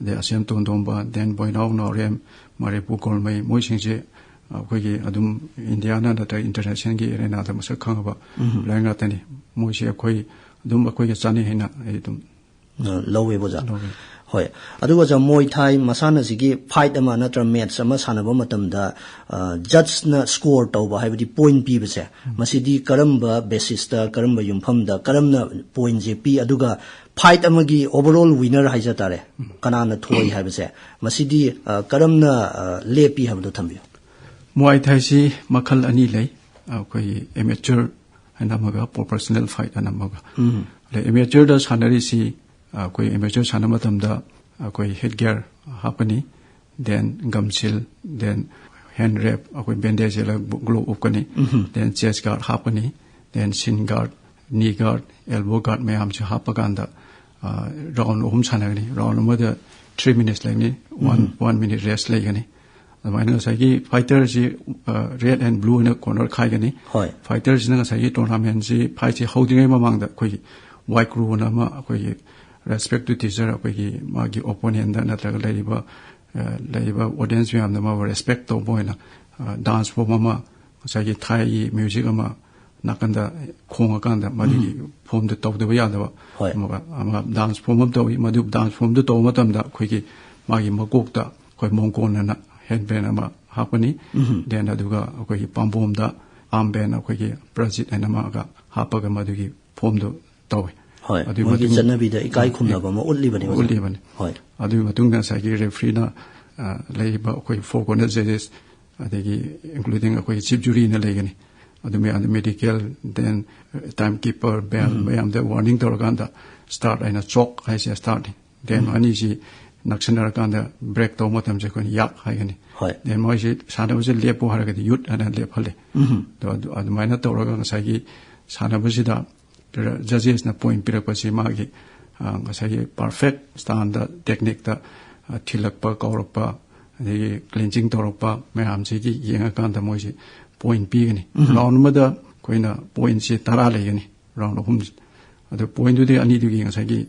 ꯑꯗꯩ ꯑꯁꯦꯝ ꯇꯣꯟꯗꯣꯝꯕ, ꯗꯦꯟ ꯕꯣꯏꯅꯥꯎ ꯅꯥꯎꯔꯦꯝ, ꯃꯔꯦꯄꯨ ꯀꯣꯜꯃꯩ, ꯃꯣꯏꯁꯤꯡꯁꯦ ꯑꯩꯈꯣꯏꯒꯤ ꯑꯗꯨꯝ ꯏꯟꯗꯤꯌꯥꯅ ꯅꯠꯇ꯭ꯔꯒ ꯏꯟꯇꯔꯅꯦꯁꯅꯦꯜꯒꯤ ꯑꯦꯔꯦꯅꯥꯗ ꯃꯁꯛ ꯈꯪꯉꯕ ꯄ꯭ꯂꯦꯌꯔ ꯉꯥꯛꯇꯅꯤ꯫ ꯃꯣꯏꯁꯦ ꯑꯩꯈꯣꯏ ꯑꯗꯨꯝ ꯑꯩꯈꯣꯏꯒ ꯆꯥꯟꯅꯩ ꯍꯥꯏꯅ ꯑꯩ ꯑꯗꯨꯝ ꯑ, ꯂꯧꯋꯦꯕ ꯑꯣꯖꯥ꯫ ꯂꯧꯋꯦ꯫ ꯍꯣꯏ꯫ ꯑꯗꯨꯒ ꯑꯣꯖꯥ, ꯃꯣꯏ ꯊꯥꯏ ꯃꯁꯥꯟꯅꯁꯤꯒꯤ ꯐꯥꯏꯠ ꯑꯃ ꯅꯠꯇ꯭ꯔ ꯃꯦꯠꯆ ꯑꯃ ꯁꯥꯟꯅꯕ ꯃꯇꯝꯗ, ꯑ, ꯖꯠꯁꯅ ꯁ꯭ꯀꯣꯔ ꯇꯧꯕ, ꯍꯥꯏꯕꯗꯤ ꯄꯣꯏꯟ ꯄꯤꯕꯁꯦ, ꯃꯁꯤꯗꯤ ꯀꯔꯝꯕ ꯕꯦꯁꯤꯁꯇ, ꯀꯔꯝꯕ ꯌꯨꯝꯐꯝꯗ, ꯀꯔꯝꯅ ꯄꯣꯏꯟꯁꯦ ꯄꯤ? ꯑꯗꯨꯒ ꯐꯥꯏꯠ ꯑꯃꯒꯤ ꯑꯣꯚꯔꯑꯣꯜ ꯋꯤꯅꯔ ꯍꯥꯏꯖ ꯇꯥꯔꯦ, ꯀꯅꯥꯅ ꯊꯣꯏ ꯍꯥꯏꯕꯁꯦ, ꯃꯁꯤꯗꯤ, ꯑ, ꯀꯔꯝꯅ, ꯑ, ꯂꯦꯞꯄꯤ ꯍꯥꯏꯕꯗꯣ ꯊꯝꯕꯤꯌꯨ꯫ ꯃꯨꯋꯥꯏ ꯊꯥꯏꯁꯤ ꯃꯈꯜ ꯑꯅꯤ ꯂꯩ, ꯑꯩꯈꯣꯏꯒꯤ ꯑꯦꯃꯦꯆꯔ ꯍꯥꯏꯅ ꯑꯃꯒ, ꯄ꯭ꯔꯣꯐꯦꯁꯅꯦꯜ ꯐꯥꯏꯠ ꯍꯥꯏꯅ ꯑꯃꯒ꯫ ꯑꯗ ꯑꯦꯃꯦꯆꯔꯗ ꯁꯥꯟꯅꯔꯤꯁꯤ, ꯑꯩꯈꯣꯏ ꯑꯦꯃꯦꯆꯔ ꯁꯥꯟꯅꯕ ꯃꯇꯝꯗ ꯑꯩꯈꯣꯏ ꯍꯦꯠ ꯒꯤꯌꯔ ꯍꯥꯞꯀꯅꯤ, then gum shield, then hand wrap, ꯑꯩꯈꯣꯏ bandage ꯁꯦꯠꯂꯒ glove ꯎꯞꯀꯅꯤ, then chest guard ꯍꯥꯞꯀꯅꯤ, then shin guard, knee guard, elbow guard ꯃꯌꯥꯝꯁꯦ ꯍꯥꯞꯄꯀꯥꯟꯗ ꯔꯥꯎꯟ ꯑꯍꯨꯝ ꯁꯥꯟꯅꯒꯅꯤ꯫ ꯔꯥꯎꯟ ꯑꯃꯗ three minutes ꯂꯩꯒꯅꯤ, one one minute rest ꯂꯩꯒꯅꯤ꯫ ꯑꯗꯨꯃꯥꯏꯅ ꯉꯁꯥꯏꯒꯤ fighter ꯁꯤ red and blue ꯑꯣꯏꯅ corner ꯈꯥꯏꯒꯅꯤ꯫ ꯍꯣꯏ꯫ Fighter ꯁꯤꯅ ꯉꯁꯥꯏꯒꯤ tournament ꯁꯤ fight ꯁꯤ ꯍꯧꯗ꯭ꯔꯤꯉꯩ ꯃꯃꯥꯡꯗ ꯑꯩꯈꯣꯏꯒꯤ ꯋꯥꯏꯀ꯭ꯔꯨ ꯑꯅ ꯑꯃ, ꯑꯩꯈꯣꯏꯒꯤ respect to teacher, ꯑꯩꯈꯣꯏꯒꯤ ꯃꯥꯒꯤ opponent ꯅꯠꯇ꯭ꯔꯒ ꯂꯩꯔꯤꯕ ꯂꯩꯔꯤꯕ audience ꯃꯌꯥꯝꯗ ꯃꯥꯕꯨ respect ꯇꯧꯕ ꯑꯣꯏꯅ dance form ꯑꯃ, ꯉꯁꯥꯏꯒꯤ ꯊꯥꯏꯒꯤ music ꯑꯃ ꯅꯥꯀꯟꯗ ꯈꯣꯡꯉꯀꯥꯟꯗ ꯃꯗꯨꯒꯤ form ꯗꯨ ꯇꯧꯗꯕ ꯌꯥꯗꯕ ꯍꯣꯏ꯫ ꯑꯃꯒ ꯑꯃ dance form ꯑꯃ ꯇꯧꯏ꯫ ꯃꯗꯨ dance form ꯗꯨ ꯇꯧꯕ ꯃꯇꯝꯗ ꯑꯩꯈꯣꯏꯒꯤ ꯃꯥꯒꯤ ꯃꯀꯣꯛꯇ ꯑꯩꯈꯣꯏ ꯃꯣꯡꯀꯣꯟ ꯑꯅ headband ꯑꯃ ꯍꯥꯞꯀꯅꯤ꯫ Then ꯑꯗꯨꯒ ꯑꯩꯈꯣꯏꯒꯤ ꯄꯥꯝꯕꯣꯝꯗ arm band, ꯑꯩꯈꯣꯏꯒꯤ ꯄ꯭ꯔꯖꯤꯠ ꯍꯥꯏꯅ ꯑꯃꯒ ꯍꯥꯞꯄꯒ ꯃꯗꯨꯒꯤ form ꯗꯨ ꯇꯧꯏ꯫ ꯍꯣꯏ꯫ ꯑꯗꯨꯒꯤ ꯃꯣꯏꯒꯤ ꯃꯇꯨꯡ- ꯆꯠꯅꯕꯤꯗ ꯏꯀꯥꯏ ꯈꯨꯝꯅꯕ ꯑꯃ ꯎꯠꯂꯤꯕꯅꯤ, ꯑꯣꯖꯥ꯫ ꯎꯠꯂꯤꯕꯅꯤ꯫ ꯍꯣꯏ꯫ ꯑꯗꯨꯒꯤ ꯃꯇꯨꯡꯗ ꯉꯁꯥꯏꯒꯤ referee ꯅ ꯂꯩꯔꯤꯕ ꯑꯩꯈꯣꯏ four corner judges, ꯑꯗꯒꯤ including ꯑꯩꯈꯣꯏꯒꯤ chief jury ꯅ ꯂꯩꯒꯅꯤ꯫ ꯑꯗꯨ ꯃꯌꯥꯝꯗ medical, then time keeper, bell ꯃꯌꯥꯝꯗ warning ꯇꯧꯔꯀꯥꯟꯗ start ꯍꯥꯏꯅ, ꯆꯣꯛ ꯍꯥꯏꯁꯦ start ꯅꯤ꯫ Then ꯑꯅꯤꯁꯤ ꯅꯛꯁꯟꯅꯔꯀꯥꯟꯗ break ꯇꯧꯕ ꯃꯇꯝꯁꯦ ꯑꯩꯈꯣꯏꯅ ꯌꯥꯛ ꯍꯥꯏꯒꯅꯤ꯫ ꯍꯣꯏ꯫ Then ꯃꯣꯏꯁꯤ ꯁꯥꯟꯅꯕꯁꯦ ꯂꯦꯞꯄꯨ ꯍꯥꯏꯔꯒꯗꯤ ꯌꯨꯠ ꯍꯥꯏꯅ ꯂꯦꯞꯍꯜꯂꯦ꯫ ꯑꯗꯣ ꯑꯗꯨ-, ꯑꯗꯨꯃꯥꯏꯅ ꯇꯧꯔꯒ ꯉꯁꯥꯏꯒꯤ ꯁꯥꯟꯅꯕꯁꯤꯗ judges ꯅ point ꯄꯤꯔꯛꯄꯁꯤ ꯃꯥꯒꯤ, ꯑ, ꯉꯁꯥꯏꯒꯤ perfect stand ꯗ, technique ꯇ, ꯑ, ꯊꯤꯜꯂꯛꯄ, ꯀꯥꯎꯔꯛꯄ, ꯑꯗꯒꯤ clinching ꯇꯧꯔꯛꯄ ꯃꯌꯥꯝꯁꯤꯒꯤ ꯌꯦꯡꯉꯀꯥꯟꯗ ꯃꯣꯏꯁꯤ point ꯄꯤꯒꯅꯤ꯫ Round ꯑꯃꯗ ꯑꯩꯈꯣꯏꯅ point ꯁꯤ ꯇꯔꯥ ꯂꯩꯒꯅꯤ, round ꯑꯍꯨꯝ꯫ ꯑꯗꯣ point ꯗꯨꯗꯤ ꯑꯅꯤꯗꯨꯒꯤ ꯉꯁꯥꯏꯒꯤ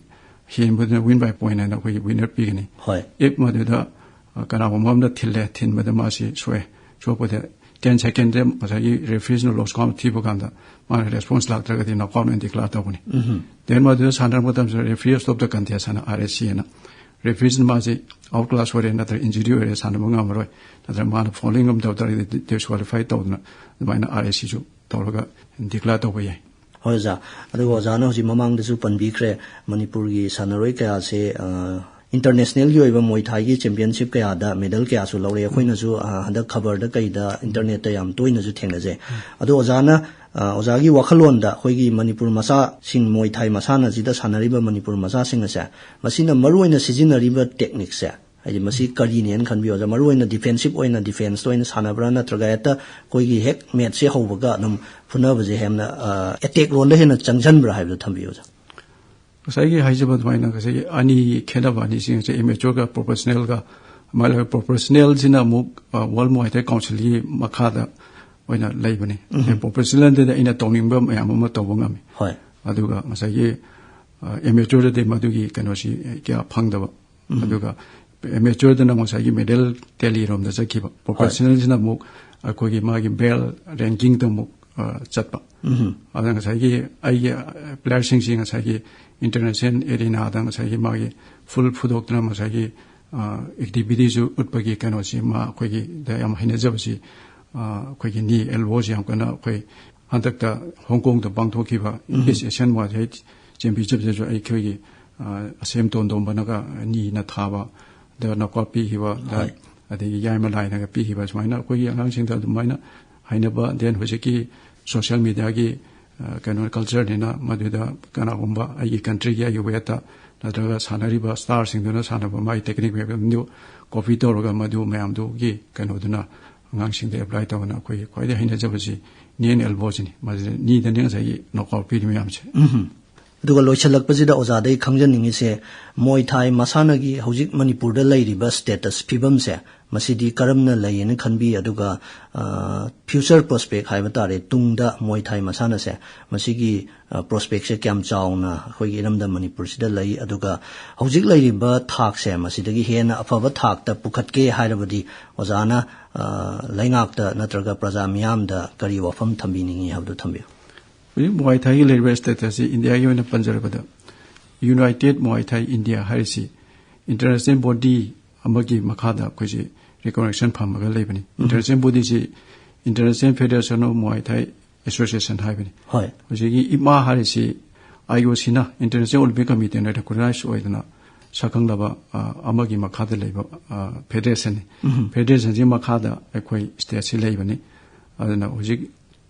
ꯍꯦꯟꯕꯗꯨꯅ win by point ꯍꯥꯏꯅ ꯑꯩꯈꯣꯏꯒꯤ winner ꯄꯤꯒꯅꯤ꯫ ꯍꯣꯏ꯫ If ꯃꯗꯨꯗ, ꯑ, ꯀꯅꯥꯒꯨꯝꯕ ꯑꯃꯗ ꯊꯤꯜꯂꯦ, ꯊꯤꯟꯕꯗ ꯃꯥꯁꯤ ꯁꯣꯛꯑꯦ, ꯁꯣꯛꯄꯗ ten second ꯗ ꯉꯁꯥꯏꯒꯤ referee ꯅ lost count ꯊꯤꯕ ꯀꯥꯟꯗ ꯃꯥꯅ response ꯂꯥꯛꯇ꯭ꯔꯒꯗꯤ knockout ꯑꯣꯏꯅ declare ꯇꯧꯒꯅꯤ꯫ Then ꯃꯗꯨꯗ ꯁꯥꯟꯅꯔꯛꯄ ꯃꯇꯝꯁꯤꯗ referee stop the contest ꯍꯥꯏꯅ, R S C ꯍꯥꯏꯅ, referee ꯅ ꯃꯥꯁꯤ out class ꯑꯣꯏꯔꯦ ꯅꯠꯇ꯭ꯔꯒ injury ꯑꯣꯏꯔꯦ, ꯁꯥꯟꯅꯕ ꯉꯝꯃꯔꯣꯏ, ꯅꯠꯇ꯭ꯔꯒ ꯃꯥꯅ fouling ꯑꯃ ꯇꯧ ꯇꯥꯔꯒꯗꯤ disqualify ꯇꯧꯗꯅ ꯑꯗꯨꯃꯥꯏꯅ R S C ꯁꯨ ꯇꯧꯔꯒ declare ꯇꯧꯕ ꯌꯥꯏ꯫ ꯍꯣꯏ ꯑꯣꯖꯥ, ꯑꯗꯨꯒ ꯑꯣꯖꯥꯅ ꯍꯧꯖꯤꯛ ꯃꯃꯥꯡꯗꯁꯨ ꯄꯟꯕꯤꯈ꯭ꯔꯦ, ꯃꯅꯤꯄꯨꯔꯒꯤ ꯁꯥꯟꯅꯔꯣꯏ ꯀꯌꯥꯁꯦ, ꯑ, international ꯒꯤ ꯑꯣꯏꯕ ꯃꯣꯏ ꯊꯥꯏꯒꯤ championship ꯀꯌꯥꯗ medal ꯀꯌꯥꯁꯨ ꯂꯧꯔꯦ꯫ ꯑꯩꯈꯣꯏꯅꯁꯨ, ꯑ, ꯍꯟꯗꯛ ꯈꯕꯔꯗ ꯀꯩꯗ internet ꯇ ꯌꯥꯝ ꯇꯣꯏꯅꯁꯨ ꯊꯦꯡꯅꯖꯩ꯫ ꯑꯗꯣ ꯑꯣꯖꯥꯅ, ꯑ, ꯑꯣꯖꯥꯒꯤ ꯋꯥꯈꯜꯂꯣꯟꯗ ꯑꯩꯈꯣꯏꯒꯤ ꯃꯅꯤꯄꯨꯔ ꯃꯆꯥꯁꯤꯡ, ꯃꯣꯏ ꯊꯥꯏ ꯃꯁꯥꯟꯅꯁꯤꯗ ꯁꯥꯟꯅꯔꯤꯕ ꯃꯅꯤꯄꯨꯔ ꯃꯆꯥꯁꯤꯡ ꯑꯁꯦ, ꯃꯁꯤꯅ ꯃꯔꯨꯑꯣꯏꯅ ꯁꯤꯖꯤꯟꯅꯔꯤꯕ technique ꯁꯦ, ꯍꯥꯏꯗꯤ ꯃꯁꯤ ꯀꯔꯤꯅꯦꯅ ꯈꯟꯕꯤꯌꯣ ꯑꯣꯖꯥ? ꯃꯔꯨ ꯑꯣꯏꯅ ꯗꯤꯐꯦꯟꯁꯤꯞ ꯑꯣꯏꯅ, ꯗꯤꯐꯦꯟꯁꯇ ꯑꯣꯏꯅ ꯁꯥꯟꯅꯕ꯭ꯔꯥ, ꯅꯠꯇ꯭ꯔꯒ ꯍꯦꯛꯇ ꯑꯩꯈꯣꯏꯒꯤ ꯍꯦꯛ ꯃꯦꯠꯁꯁꯦ ꯍꯧꯕꯒ ꯑꯗꯨꯝ ꯐꯨꯅꯕꯁꯦ ꯍꯦꯟꯅ ꯑꯦꯇꯦꯛ ꯂꯣꯟꯗ ꯍꯦꯟꯅ ꯆꯪꯁꯤꯟꯕ꯭ꯔꯥ ꯍꯥꯏꯕꯗꯣ ꯊꯝꯕꯤꯌꯨ ꯑꯣꯖꯥ꯫ ꯉꯁꯥꯏꯒꯤ ꯍꯥꯏꯖꯕ ꯑꯗꯨꯃꯥꯏꯅ ꯉꯁꯥꯏꯒꯤ ꯑꯅꯤ ꯈꯦꯠꯅꯕ ꯑꯅꯤꯁꯤ ꯉꯁꯥꯏ ꯑꯦꯃꯦꯆꯣꯔꯒ ꯄ꯭ꯔꯣꯐꯦꯁꯅꯦꯜꯒ ꯑꯃ ꯂꯩ꯫ ꯄ꯭ꯔꯣꯐꯦꯁꯅꯦꯜꯁꯤꯅ ꯑꯃꯨꯛ ꯋꯥꯔꯜ ꯃꯨꯋꯥꯏ ꯊꯥꯏ ꯀꯥꯎꯟꯁꯤꯜꯒꯤ ꯃꯈꯥꯗ ꯑꯣꯏꯅ ꯂꯩꯕꯅꯤ꯫ ꯄ꯭ꯔꯣꯐꯦꯁꯅꯦꯜꯗꯗꯤ ꯑꯩꯅ ꯇꯧꯅꯤꯡꯕ ꯃꯌꯥꯝ ꯑꯃ ꯇꯧꯕ ꯉꯝꯃꯤ꯫ ꯍꯣꯏ꯫ ꯑꯗꯨꯒ ꯉꯁꯥꯏꯒꯤ ꯑꯦꯃꯦꯆꯣꯔꯗꯗꯤ ꯃꯗꯨꯒꯤ ꯀꯩꯅꯣꯁꯤ ꯀꯌꯥ ꯐꯪꯗꯕ꯫ ꯑꯗꯨꯒ ꯑꯦꯃꯦꯆꯣꯔꯗꯅ ꯉꯁꯥꯏꯒꯤ ꯃꯦꯗꯜ ꯇꯦꯂꯤꯔꯣꯝꯗ ꯆꯠꯈꯤꯕ, ꯄ꯭ꯔꯣꯐꯦꯁꯅꯦꯜꯁꯤꯅ ꯑꯃꯨꯛ ꯑꯩꯈꯣꯏꯒꯤ ꯃꯥꯒꯤ ꯕꯦꯜ ꯔꯦꯡꯀꯤꯡꯗ ꯑꯃꯨꯛ ꯑ, ꯆꯠꯄ꯫ ꯑꯗ ꯉꯁꯥꯏꯒꯤ ꯑꯩꯒꯤ ꯄ꯭ꯂꯦꯌꯔꯁꯤꯡꯁꯤ ꯉꯁꯥꯏꯒꯤ ꯏꯟꯇꯔꯅꯦꯁꯅꯦꯜ ꯑꯦꯔꯤꯅꯥꯗ ꯉꯁꯥꯏꯒꯤ ꯃꯥꯒꯤ ꯐꯨꯜ ꯐꯨꯗꯣꯛꯇꯅ ꯉꯁꯥꯏꯒꯤ ꯑꯦꯛꯇꯤꯚꯤꯇꯤꯁꯨ ꯎꯠꯄꯒꯤ ꯀꯩꯅꯣꯁꯤ ꯃꯥ ꯑꯩꯈꯣꯏꯒꯤꯗ ꯌꯥꯝ ꯍꯩꯅꯖꯕꯁꯤ, ꯑ, ꯑꯩꯈꯣꯏꯒꯤ ꯅꯤ ꯑꯦꯜꯕꯣꯁꯤ ꯌꯥꯝ ꯀꯟꯅ ꯑꯩꯈꯣꯏ ꯍꯟꯗꯛꯇ ꯍꯣꯡꯀꯣꯡꯗ ꯄꯥꯡꯊꯣꯛꯈꯤꯕ ꯏꯁ ꯑꯦꯁꯤꯌꯥꯟ ꯃꯨꯋꯥꯏ ꯊꯥꯏ ꯆꯦꯝꯄꯤꯌꯟꯁꯤꯞꯁꯤꯁꯨ ꯑꯩꯈꯣꯏꯒꯤ, ꯑ, ꯑꯁꯦꯝ ꯇꯣꯟꯗꯣꯝꯕꯅꯒ ꯅꯤꯅ ꯊꯥꯕ, ꯗ ꯅꯣꯛꯑꯥꯎꯠ ꯄꯤꯈꯤꯕ, ꯗ ꯑꯗꯒꯤ ꯌꯥꯏꯃ ꯂꯥꯏꯅꯒ ꯄꯤꯈꯤꯕ, ꯁꯨꯃꯥꯏꯅ ꯑꯩꯈꯣꯏꯒꯤ ꯑꯉꯥꯡꯁꯤꯡꯗ ꯑꯗꯨꯃꯥꯏꯅ ꯍꯩꯅꯕ, then ꯍꯧꯖꯤꯛꯀꯤ ꯁꯣꯁꯤꯌꯦꯜ ꯃꯦꯗꯤꯌꯥꯒꯤ, ꯑ, ꯀꯩꯅꯣ, ꯀꯜꯆꯔꯅꯤꯅ ꯃꯗꯨꯗ ꯀꯅꯥꯒꯨꯝꯕ ꯑꯩꯒꯤ ꯀꯟꯇ꯭ꯔꯤꯒꯤ, ꯑꯩꯒꯤ ꯋꯦꯠꯇ ꯅꯠꯇ꯭ꯔꯒ ꯁꯥꯟꯅꯔꯤꯕ ꯁ꯭ꯇꯥꯔꯁꯤꯡꯗꯨꯅ ꯁꯥꯟꯅꯕ ꯃꯥꯒꯤ ꯇꯦꯛꯅꯤꯛ ꯃꯌꯥꯝꯗꯨ ꯀꯣꯄꯤ ꯇꯧꯔꯒ ꯃꯗꯨ ꯃꯌꯥꯝꯗꯨꯒꯤ ꯀꯩꯅꯣꯗꯨꯅ ꯑꯉꯥꯡꯁꯤꯡꯗ ꯑꯦꯄ꯭ꯂꯥꯏ ꯇꯧꯕꯅ ꯑꯩꯈꯣꯏꯒꯤ ꯈ꯭ꯋꯥꯏꯗꯒꯤ ꯍꯩꯅꯖꯕꯁꯤ ꯅꯤ ꯑꯦꯜꯕꯣꯁꯤꯅꯤ꯫ ꯃꯁꯤꯗ ꯅꯤꯗꯅꯤ ꯉꯁꯥꯏꯒꯤ ꯅꯣꯛꯑꯥꯎꯠ ꯄꯤꯔꯤ ꯃꯌꯥꯝꯁꯦ꯫ ꯑꯗꯨꯒ ꯂꯣꯏꯁꯤꯜꯂꯛꯄꯁꯤꯗ ꯑꯣꯖꯥꯗꯒꯤ ꯈꯪꯖꯅꯤꯡꯉꯤꯁꯦ, ꯃꯣꯏ ꯊꯥꯏ ꯃꯁꯥꯟꯅꯒꯤ ꯍꯧꯖꯤꯛ ꯃꯅꯤꯄꯨꯔꯗ ꯂꯩꯔꯤꯕ ꯁ꯭ꯇꯦꯇꯁ ꯐꯤꯕꯝꯁꯦ, ꯃꯁꯤꯗꯤ ꯀꯔꯝꯅ ꯂꯩꯌꯦꯅ ꯈꯟꯕꯤ? ꯑꯗꯨꯒ, ꯑ, ꯐ꯭ꯌꯨꯆꯔ ꯄ꯭ꯔꯣꯁꯄꯦꯛ ꯍꯥꯏꯕ ꯇꯥꯔꯦ, ꯇꯨꯡꯗ ꯃꯣꯏ ꯊꯥꯏ ꯃꯁꯥꯟꯅꯁꯦ, ꯃꯁꯤꯒꯤ, ꯑ, ꯄ꯭ꯔꯣꯁꯄꯦꯛꯁꯦ ꯀꯌꯥꯝ ꯆꯥꯎꯅ ꯑꯩꯈꯣꯏꯒꯤ ꯏꯔꯝꯗꯝ ꯃꯅꯤꯄꯨꯔꯁꯤꯗ ꯂꯩ? ꯑꯗꯨꯒ ꯍꯧꯖꯤꯛ ꯂꯩꯔꯤꯕ ꯊꯥꯛꯁꯦ, ꯃꯁꯤꯗꯒꯤ ꯍꯦꯟꯅ ꯑꯐꯕ ꯊꯥꯛꯇ ꯄꯨꯈꯠꯀꯦ ꯍꯥꯏꯔꯕꯗꯤ ꯑꯣꯖꯥꯅ, ꯑ, ꯂꯩꯉꯥꯛꯇ ꯅꯠꯇ꯭ꯔꯒ ꯄ꯭ꯔꯖꯥ ꯃꯤꯌꯥꯝꯗ ꯀꯔꯤ ꯋꯥꯐꯝ ꯊꯝꯕꯤꯅꯤꯡꯉꯤ ꯍꯥꯏꯕꯗꯨ ꯊꯝꯕꯤꯌꯨ꯫ ꯍꯧꯖꯤꯛ ꯃꯨꯋꯥꯏ ꯊꯥꯏꯒꯤ ꯂꯩꯔꯤꯕ ꯁ꯭ꯇꯦꯇꯁꯁꯤ ꯏꯟꯗꯤꯌꯥꯒꯤ ꯑꯣꯏꯅ ꯄꯟꯖꯔꯕꯗ, ꯌꯨꯅꯥꯏꯇꯦꯗ ꯃꯨꯋꯥꯏ ꯊꯥꯏ ꯏꯟꯗꯤꯌꯥ ꯍꯥꯏꯔꯤꯁꯤ ꯏꯟꯇꯔꯅꯦꯁꯅꯦꯜ ꯕꯣꯗꯤ ꯑꯃꯒꯤ ꯃꯈꯥꯗ ꯑꯩꯈꯣꯏꯁꯤ ꯔꯤꯀꯣꯒꯅꯤꯁꯟ ꯐꯪꯉꯒ ꯂꯩꯕꯅꯤ꯫ ꯏꯟꯇꯔꯅꯦꯁꯅꯦꯜ ꯕꯣꯗꯤꯁꯤ ꯏꯟꯇꯔꯅꯦꯁꯅꯦꯜ ꯐꯦꯗꯔꯦꯁꯟ ꯑꯣꯐ ꯃꯨꯋꯥꯏ ꯊꯥꯏ ꯑꯦꯁꯣꯁꯤꯌꯦꯁꯟ ꯍꯥꯏꯕꯅꯤ꯫ ꯍꯣꯏ꯫ ꯍꯧꯖꯤꯛꯀꯤ ꯏꯃꯥ ꯍꯥꯏꯔꯤꯁꯤ ꯑꯥꯏ ꯑꯣ ꯁꯤꯅ, ꯏꯟꯇꯔꯅꯦꯁꯅꯦꯜ ꯑꯣꯂꯤꯝꯄꯤꯛ ꯀꯃꯤꯇꯤꯅ ꯔꯦꯀꯣꯒꯅꯥꯏꯖ ꯑꯣꯏꯗꯅ ꯁꯛꯈꯪꯂꯕ, ꯑ, ꯑꯃꯒꯤ ꯃꯈꯥꯗ ꯂꯩꯕ, ꯑ, ꯐꯦꯗꯔꯦꯁꯟꯅꯤ꯫ ꯐꯦꯗꯔꯦꯁꯟꯁꯤ ꯃꯈꯥꯗ ꯑꯩꯈꯣꯏ ꯁ꯭ꯇꯦꯠꯁꯤ ꯂꯩꯕꯅꯤ꯫ ꯑꯗꯨꯅ ꯍꯧꯖꯤꯛ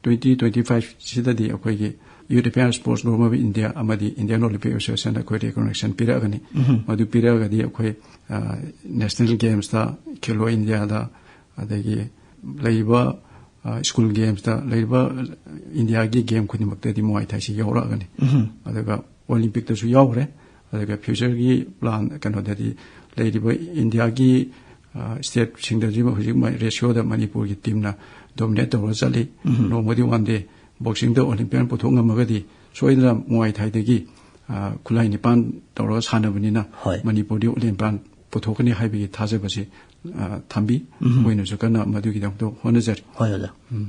ꯇ꯭ꯋꯦꯟꯇꯤ ꯇ꯭ꯋꯦꯟꯇꯤ ꯐꯥꯏꯚ ꯁꯤꯗꯗꯤ ꯑꯩꯈꯣꯏꯒꯤ Youth Affairs Sports Group of India ꯑꯃꯗꯤ Indian Olympic Association ꯑꯩꯈꯣꯏ recognition ꯄꯤꯔꯛꯑꯒꯅꯤ꯫ ꯃꯗꯨ ꯄꯤꯔꯛꯑꯒꯗꯤ ꯑꯩꯈꯣꯏ, ꯑ, national gamesꯇ, ꯈꯦꯂꯣ ꯏꯟꯗꯤꯌꯥꯗ, ꯑꯗꯒꯤ ꯂꯩꯔꯤꯕ, ꯑ, school gamesꯇ ꯂꯩꯔꯤꯕ ꯏꯟꯗꯤꯌꯥꯒꯤ game ꯈꯨꯗꯤꯡꯃꯛꯇꯗꯤ ꯃꯨꯋꯥꯏ ꯊꯥꯏꯁꯤ ꯌꯥꯎꯔꯛꯑꯒꯅꯤ꯫ ꯑꯗꯨꯒ Olympicꯇꯁꯨ ꯌꯥꯎꯈ꯭ꯔꯦ꯫ ꯑꯗꯨꯒ futureꯒꯤ plan ꯀꯩꯅꯣꯗꯗꯤ ꯂꯩꯔꯤꯕ ꯏꯟꯗꯤꯌꯥꯒꯤ, ꯑ, stateꯁꯤꯡꯗꯁꯨ ꯍꯧꯖꯤꯛ ꯃ-, ratioꯗ ꯃꯅꯤꯄꯨꯔꯒꯤ teamꯅ dominate ꯇꯧꯔꯒ ꯆꯠꯂꯤ꯫ ꯅꯣꯡꯃꯗꯤ one day boxingꯗ Olympian ꯄꯨꯊꯣꯛ ꯉꯝꯃꯒꯗꯤ ꯁꯣꯏꯗꯅ ꯃꯨꯋꯥꯏ ꯊꯥꯏꯗꯒꯤ, ꯑ, ꯈꯨꯠꯂꯥꯏ ꯅꯤꯄꯥꯟ ꯇꯧꯔꯒ ꯁꯥꯟꯅꯕꯅꯤꯅ ꯍꯣꯏ꯫ ꯃꯅꯤꯄꯨꯔꯗꯤ Olympian ꯄꯨꯊꯣꯛꯀꯅꯤ ꯍꯥꯏꯕꯒꯤ ꯊꯥꯖꯕꯁꯤ, ꯑ, ꯊꯝꯕꯤ꯫ ꯑꯩꯈꯣꯏꯅꯁꯨ ꯀꯟꯅ ꯃꯗꯨꯒꯤꯗꯃꯛꯇ ꯍꯣꯠꯅꯖꯔꯤ꯫ ꯍꯣꯏ, ꯑꯣꯖꯥ꯫ ꯎꯝ꯫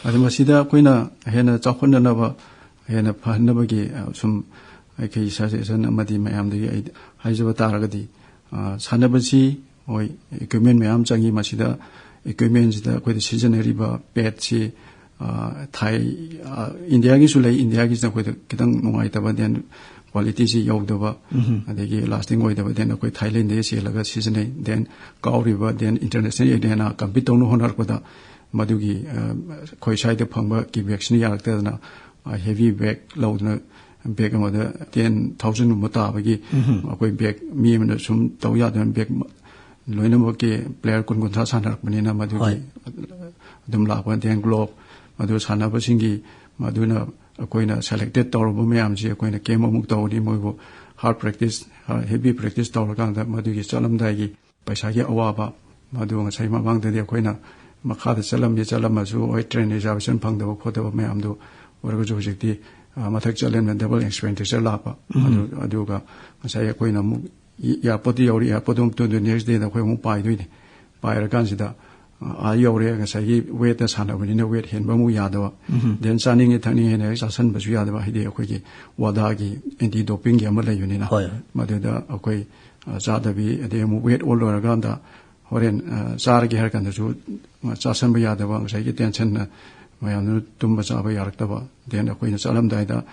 ꯑꯗꯨ ꯃꯁꯤꯗ ꯑꯩꯈꯣꯏꯅ ꯍꯦꯟꯅ ꯆꯥꯎꯈꯠꯅꯅꯕ, ꯍꯦꯟꯅ ꯐꯍꯟꯅꯕꯒꯤ, ꯑ, ꯁꯨꯝ ꯑꯩꯈꯣꯏꯒꯤ suggestion ꯑꯃꯗꯤ ꯃꯌꯥꯝꯗꯒꯤ ꯑꯩ ꯍꯥꯏꯖꯕ ꯇꯥꯔꯒꯗꯤ, ꯑ, ꯁꯥꯟꯅꯕꯁꯤ ꯍꯣꯏ equipment ꯃꯌꯥꯝ ꯆꯪꯉꯤ꯫ ꯃꯁꯤꯗ equipmentꯁꯤꯗ ꯑꯩꯈꯣꯏꯗ ꯁꯤꯖꯤꯟꯅꯔꯤꯕ padꯁꯤ, ꯑ, ꯊꯥꯏ-, ꯑ, ꯏꯟꯗꯤꯌꯥꯒꯤꯁꯨ ꯂꯩ, ꯏꯟꯗꯤꯌꯥꯒꯤꯁꯤꯅ ꯑꯩꯈꯣꯏꯗ ꯈꯤꯇꯪ ꯅꯨꯡꯉꯥꯏꯇꯕ, then qualityꯁꯤ ꯌꯧꯗꯕ, ꯑꯗꯒꯤ lasting ꯑꯣꯏꯗꯕ, then ꯑꯩꯈꯣꯏ ꯊꯥꯏꯂꯦꯟꯗꯒꯤ ꯆꯦꯜꯂꯒ ꯁꯤꯖꯤꯟꯅꯩ, then ꯀꯥꯎꯔꯤꯕ, then international arena compete ꯇꯧꯅ ꯍꯣꯠꯅꯔꯛꯄꯗ ꯃꯗꯨꯒꯤ, ꯑ, ꯑꯩꯈꯣꯏ ꯁ꯭ꯋꯥꯏꯗ ꯐꯪꯕ kickbackꯁꯤꯅ ꯌꯥꯔꯛꯇꯗꯅ, ꯑ, heavy bag ꯂꯧꯗꯨꯅ bag ꯑꯃꯗ ten thousandꯒꯨꯝꯕ ꯇꯥꯕꯒꯤ ꯑꯩꯈꯣꯏ bag ꯃꯤ ꯑꯃꯅ ꯁꯨꯝ ꯇꯧ ꯌꯥꯗꯅ bag ꯂꯣꯏꯅꯃꯛꯀꯤ player ꯀꯨꯟ ꯀꯨꯟꯊ꯭ꯔꯥ ꯁꯥꯟꯅꯔꯛꯄꯅꯤꯅ ꯃꯗꯨꯒꯤ ꯍꯣꯏ꯫ ꯑꯗꯨꯝ ꯂꯥꯛꯄ, then glove, ꯃꯗꯨ ꯁꯥꯟꯅꯕꯁꯤꯡꯒꯤ ꯃꯗꯨꯅ ꯑꯩꯈꯣꯏꯅ selected ꯇꯧꯔꯕ ꯃꯌꯥꯝꯁꯤ ꯑꯩꯈꯣꯏꯅ camp ꯑꯃꯨꯛ ꯇꯧꯒꯅꯤ꯫ ꯃꯣꯏꯕꯨ hard practice, heavy practice ꯇꯧꯔꯀꯥꯟꯗ ꯃꯗꯨꯒꯤ ꯆꯠꯂꯝꯗꯥꯏꯒꯤ ꯄꯩꯁꯥꯒꯤ ꯑꯋꯥꯕ, ꯃꯗꯨ ꯉꯁꯥꯏ ꯃꯃꯥꯡꯗꯗꯤ ꯑꯩꯈꯣꯏꯅ ꯃꯈꯥꯗ ꯆꯠꯂꯝꯃꯤ, ꯆꯠꯂꯝꯃꯁꯨ ꯍꯣꯏ train reservation ꯐꯪꯗꯕ ꯈꯣꯠꯇꯕ ꯃꯌꯥꯝꯗꯨ ꯑꯣꯏꯔꯒꯁꯨ ꯍꯧꯖꯤꯛꯇꯤ, ꯑ, ꯃꯊꯛ ꯆꯠꯂꯦꯅ double expenditure ꯂꯥꯛꯄ꯫ ꯑꯗꯨ, ꯑꯗꯨꯒ ꯉꯁꯥꯏ ꯑꯩꯈꯣꯏꯅ ꯑꯃꯨꯛ airportꯇ ꯌꯧꯔꯤ, airportꯇ ꯑꯃꯨꯛ ꯇꯣꯡꯗꯣꯏ, next dayꯗ ꯑꯩꯈꯣꯏ ꯑꯃꯨꯛ ꯄꯥꯏꯗꯣꯏꯅꯤ꯫ ꯄꯥꯏꯔꯀꯥꯟꯁꯤꯗ, ꯑ, ꯑꯥ ꯌꯧꯔꯦ, ꯉꯁꯥꯏꯒꯤ weightꯇ ꯁꯥꯟꯅꯕꯅꯤꯅ weight ꯍꯦꯟꯕ ꯑꯃꯨꯛ ꯌꯥꯗꯕ꯫ Then ꯆꯥꯅꯤꯡꯉꯦ ꯊꯛꯅꯤꯡꯉꯦꯅ ꯍꯦꯛ ꯆꯥꯁꯟꯕꯁꯨ ꯌꯥꯗꯕ, ꯍꯥꯏꯗꯤ ꯑꯩꯈꯣꯏꯒꯤ ꯋꯥꯗꯥꯒꯤ anti dopingꯒꯤ ꯑꯃ ꯂꯩꯕꯅꯤꯅ꯫ ꯍꯣꯏ, ꯍꯣꯏ꯫ ꯃꯗꯨꯗ ꯑꯩꯈꯣꯏ, ꯑ, ꯆꯥꯗꯕꯤ, ꯑꯗꯩ ꯑꯃꯨꯛ weight ꯑꯣꯜ ꯂꯣꯏꯔꯀꯥꯟꯗ ꯍꯣꯔꯦꯟ, ꯑ, ꯆꯥꯔꯒꯦ ꯍꯥꯏꯔ ꯀꯥꯟꯗꯁꯨ, ꯑ, ꯆꯥꯁꯟꯕ ꯌꯥꯗꯕ, ꯉꯁꯥꯏꯒꯤ tensionꯅ ꯃꯌꯥꯝꯗꯨꯅ ꯇꯨꯝꯕ ꯆꯥꯕ ꯌꯥꯔꯛꯇꯕ꯫ Then ꯑꯩꯈꯣꯏꯅ ꯆꯠꯂꯝꯗꯥꯏꯗ,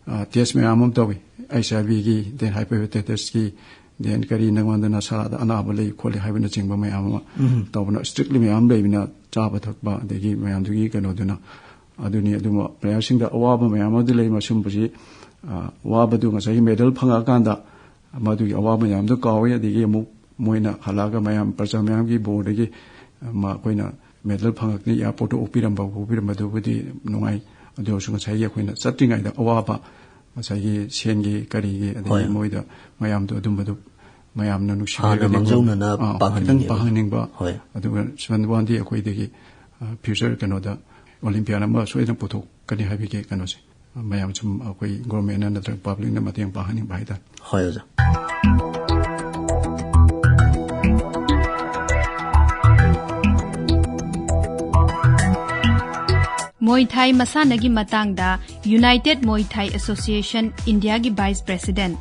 ꯑ, test ꯃꯌꯥꯝ ꯑꯃ ꯇꯧꯏ, HIVꯒꯤ, then hepatitisꯀꯤ, then ꯀꯔꯤ ꯅꯉꯣꯟꯗ ꯅꯁꯥꯗ ꯑꯅꯥꯕ ꯂꯩ ꯈꯣꯠꯂꯤ ꯍꯥꯏꯕꯅꯆꯤꯡꯕ ꯃꯌꯥꯝ ꯑꯃ ꯇꯧꯕꯅ, strictly ꯃꯌꯥꯝ ꯂꯩꯕꯅ ꯆꯥꯕ ꯊꯛꯄ ꯑꯗꯒꯤ ꯃꯌꯥꯝꯗꯨꯒꯤ ꯀꯩꯅꯣꯗꯨꯅ ꯑꯗꯨꯅꯤ꯫ ꯑꯗꯨꯃ playerꯁꯤꯡꯗ ꯑꯋꯥꯕ ꯃꯌꯥꯝ ꯑꯃꯗꯤ ꯂꯩ꯫ ꯃꯁꯨꯝꯕꯁꯤ, ꯑ, ꯋꯥꯕꯗꯨ ꯉꯁꯥꯏꯒꯤ medal ꯐꯪꯉꯛꯑꯀꯥꯟꯗ ꯃꯗꯨꯒꯤ ꯑꯋꯥꯕ ꯃꯌꯥꯝꯗꯣ ꯀꯥꯎꯋꯤ꯫ ꯑꯗꯒꯤ ꯑꯃꯨꯛ ꯃꯣꯏꯅ ꯍꯜꯂꯛꯑꯒ ꯃꯌꯥꯝ, ꯄ꯭ꯔꯖꯥ ꯃꯌꯥꯝꯒꯤ ꯕꯣꯔꯗꯒꯤ, ꯑ, ꯃ-, ꯑꯩꯈꯣꯏꯅ medal ꯐꯪꯉꯛꯅꯤ, airportꯇ ꯑꯣꯛꯄꯤꯔꯝꯕ, ꯄꯨꯕꯤꯔꯝꯕꯗꯨꯕꯨꯗꯤ ꯅꯨꯡꯉꯥꯏ꯫ ꯑꯗꯨ ꯑꯣꯏꯔꯁꯨ ꯉꯁꯥꯏꯒꯤ ꯑꯩꯈꯣꯏꯅ ꯆꯠꯇ꯭ꯔꯤꯉꯩꯗ ꯑꯋꯥꯕ, ꯉꯁꯥꯏꯒꯤ ꯁꯦꯟꯒꯤ, ꯀꯔꯤꯒꯤ, ꯑꯗꯒꯤ ꯍꯣꯏ꯫ ꯃꯣꯏꯗ ꯃꯌꯥꯝꯗꯣ ꯑꯗꯨꯝꯕꯗꯣ ꯃꯌꯥꯝꯅ ꯅꯨꯡꯁꯤꯕꯤꯔꯒꯗꯤ ꯍꯥꯟꯅ ꯃꯥꯡꯖꯧꯅꯅ ꯑꯥ, ꯄꯥꯡꯍꯟꯅꯤꯡꯉꯦ꯫ ꯈꯤꯇꯪ ꯄꯥꯡꯍꯟꯅꯤꯡꯕ꯫ ꯍꯣꯏ꯫ ꯑꯗꯨꯒ ꯁꯣꯝ one day ꯑꯩꯈꯣꯏꯗꯒꯤ, ꯑ, future ꯀꯩꯅꯣꯗ Olympiad ꯑꯃ ꯁꯣꯏꯗꯅ ꯄꯨꯊꯣꯛꯀꯅꯤ ꯍꯥꯏꯕꯒꯤ ꯀꯩꯅꯣꯁꯦ, ꯃꯌꯥꯝ ꯁꯨꯝ ꯑꯩꯈꯣꯏ governmentꯅ ꯅꯠꯇ꯭ꯔꯒ publicꯅ ꯃꯇꯦꯡ ꯄꯥꯡꯍꯟꯅꯤꯡꯕ ꯍꯥꯏꯇꯥꯔꯦ꯫ ꯍꯣꯏ, ꯑꯣꯖꯥ꯫ ꯃꯣꯏ ꯊꯥꯏ ꯃꯁꯥꯟꯅꯒꯤ ꯃꯇꯥꯡꯗ United Muay Thai Association Indiaꯒꯤ Vice President,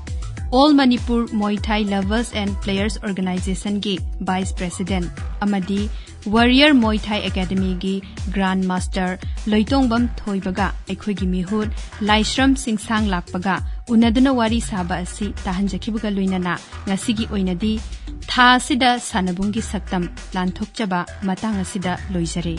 All Manipur Muay Thai Lovers and Players Organizationꯒꯤ Vice President ꯑꯃꯗꯤ Warrior Muay Thai Academyꯒꯤ Grand Master ꯂꯣꯏꯇꯣꯡꯕꯝ ꯊꯣꯏꯕꯒ ꯑꯩꯈꯣꯏꯒꯤ ꯃꯤꯍꯨꯠ ꯂꯥꯏꯁ꯭ꯔꯝ ꯁꯤꯡꯁꯥꯡ ꯂꯥꯛꯄꯒ ꯎꯅꯗꯨꯅ ꯋꯥꯔꯤ ꯁꯥꯕ ꯑꯁꯤ ꯇꯥꯍꯟꯖꯈꯤꯕꯒ ꯂꯣꯏꯅꯅ ꯉꯁꯤꯒꯤ ꯑꯣꯏꯅꯗꯤ ꯊꯥ ꯑꯁꯤꯗ ꯁꯥꯟꯅꯕꯨꯡꯒꯤ ꯁꯛꯇꯝ ꯂꯥꯟꯊꯣꯛꯆꯕ ꯃꯇꯥꯡ ꯑꯁꯤꯗ ꯂꯣꯏꯖꯔꯦ꯫